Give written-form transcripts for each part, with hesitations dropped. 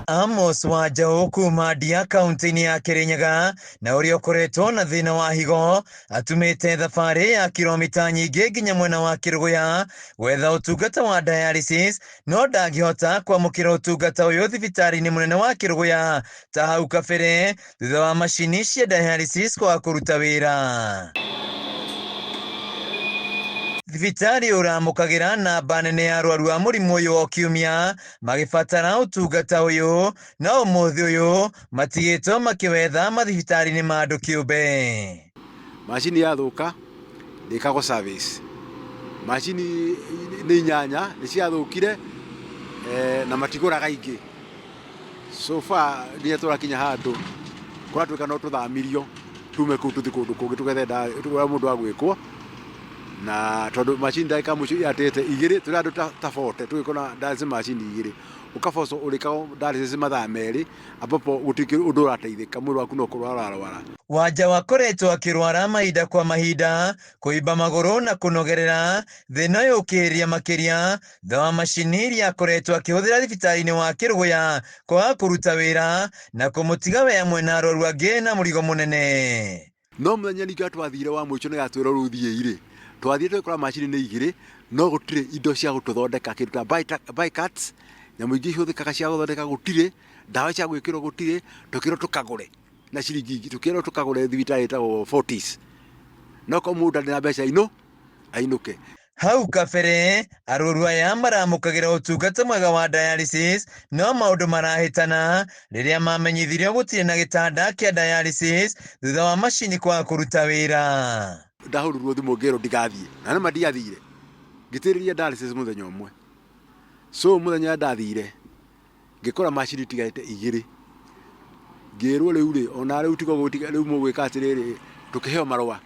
Amos Wanjaũ kuma Ndia kaunti-inĩ ya Kirinyaga na ũrĩa ũkoretwo na thĩna wa higo atumĩte thabarĩ ya kilomita nyingĩ nginya mwena wa Kĩrũgũya gwetha ũtungata wa dialysis no ndangĩhota kwamũkĩra ũtungata ũyũ thibitarĩ-inĩ mũnene wa Kĩrũgũya ta hau kabere thutha wa macini cia dialysis kwaga kũruta wĩra. Thibitarĩ ũramũkagĩra namba nene ya arwaru a mũrimũ ũyũ o kiumia magĩbatara ũtungata ũyũ no ũmũthĩ ũyũ matigĩtwo makĩwetha mathibitarĩ-inĩ ma andũ kĩũmbe. Macini yathũka ndĩkagwo service. Macini nĩ inyanya nĩ ciathũkire na matigũraga ingĩ. So far nginya tũrakinya handũ kũratuĩka no tũthamirio tume kũu tũthiĩ kũndũ kũngĩ tũgethe ndawa ũrĩa mũndũ agwĩkwo na tondũ macini ndagĩka mũico iratĩte igĩrĩ tũrĩ andũ ta 40 tũgĩkwo dialysis macini igĩrĩ ũkabocwo ũrĩkagwo dialysis mathaa merĩ ambapo gũtirĩ ũndũ ũrateithĩka mwĩrĩ waku no kũrwara ũrarwara. Wanjaũ akoretwo akĩrwara mahinda kwa mahinda, kũimba magũrũ na kũnogerera, thĩna ũyũ ũkĩhĩrĩria makĩria thutha wa macini iria akoretwo akĩhũthĩra thibitarĩ-inĩ wa Kĩrũgũya kwaga kũruta wĩra na kũmũtiga we hamwe na arwaru angĩ na mũrigo mũnene. No mũthenya ningĩ twathire wa mũico nĩ gatwĩra rĩu thiĩi rĩ, twathire tũgĩkora macini nĩ igĩrĩ no gũtirĩ indo cia gũtũthondeka kĩndũ ta bicarts, nyamũ ingĩ ihũthĩkaga cia gũthondeka gũtirĩ, ndawa cia gwĩkĩrwo gũtirĩ, tũkĩrwo tũkagũre na ciringi, tũkĩrwo tũkagũre thibitarĩ ĩtagwo Fortis. No korwo mũndũ ndarĩ na mbeca ainũke. Hau kabere arwaru aya maramũkagĩra ũtungata mwega wa dialysis no maũndũ marahĩtana rĩrĩa mamenyithirio gũtirĩ na gĩtanda kĩa dialysis thutha wa macini kwaga kũruta wĩra. Ndahũrirwo thimũ ngĩrwo ndigathiĩ na nĩma ndiathire, ngĩtĩrĩria dialysis mũthenya ũmwe. So mũthenya ũrĩa ndathire ngĩkora macini itigarĩte igĩrĩ, ngĩrwo rĩu rĩ ona rĩu tiga ũguo rĩu mũgwĩka atĩrĩrĩ, tũkĩheo marũa,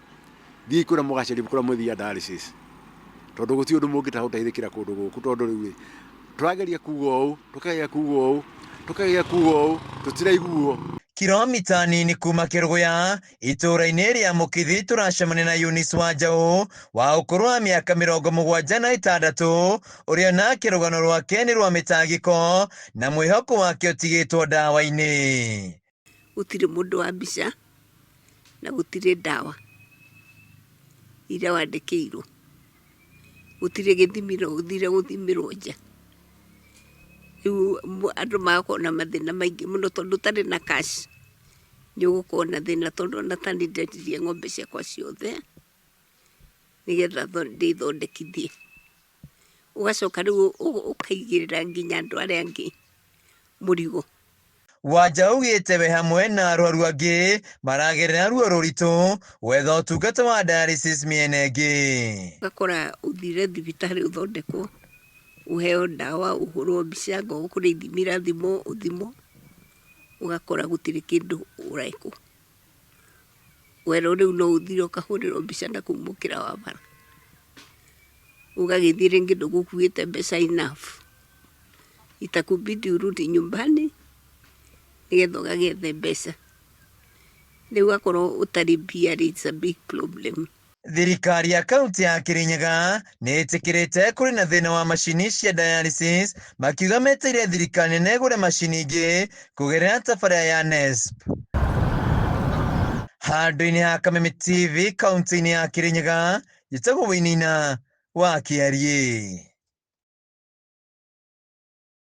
thiĩi kũrĩa mũgacarie kũrĩa mũthiaga dialysis, tondũ gũtirĩ ũndũ mũngĩhota gũteithĩkĩra kũndũ gũkũ tondũ rĩu rĩ, tũrageria kuga ũũ, tũkageria kuga ũũ, tũkageria kuga ũũ, tũtiraiguo. Kilomita nini kuma Kĩrũgũya, itũũra-inĩ rĩa Mũkithi tũracemania na Eunice Wanjaũ wa ũkũrũ wa mĩaka 76 ũrĩa nake rũgano rwake nĩ rwa mĩtangĩko na mwĩhoko wake ũtigĩtwo ndawa-inĩ. Gũtirĩ mũndũ wa mbica na gũtirĩ ndawa iria wandĩkĩirwo. Gũtirĩ gĩthimĩro ũthire gũthimĩrwo nja. Rĩu andũ magakorwo na mathĩna maingĩ mũno tondũ ũtarĩ na cash nĩ ũgũkorwo na thĩna tondũ ona ta niĩ ndendirie ng'ombe ciakwa ciothe nĩgetha ndĩthondekithie. Ũgacoka rĩu ũkaigĩrĩra nginya andũ arĩa angĩ mũrigo. Wanja augĩte we hamwe na arwaru angĩ maragerera ruo rũritũ gwetha ũtungata wa dialysis mĩena ĩngĩ. Ũgakora ũthire thibitarĩ ũthondekwo, ũheo ndawa, ũhũrwo mbica, angorwo kũrĩ ithimi irathimwo ũthimwo. Ũgakora gũtirĩ kĩndũ ũrekwo. Werwo rĩu no ũthire ũkahũrĩrwo mbica na kũu mũkĩra wa bara. Ũgagĩthiĩ rĩngĩ ndũgũkuĩte mbeca enough. Itakubidi urudi nyumbani nĩgetha ũgagĩethe mbeca. Rĩu wakorwo ũtarĩ mbia rĩ, it's a big problem. Thirikari ya kaunti ya Kirinyaga nĩ ĩtĩkĩrĩte kũrĩ na thĩna wa macini cia dialysis makiuga meteire thirikari nene ĩgũre macini ingĩ kũgerera tabarĩra ya NESP. Handũ-inĩ ha Kameme TV kaunti-inĩ ya Kirinyaga, njĩtagwo Wĩinina wa Kĩariĩ.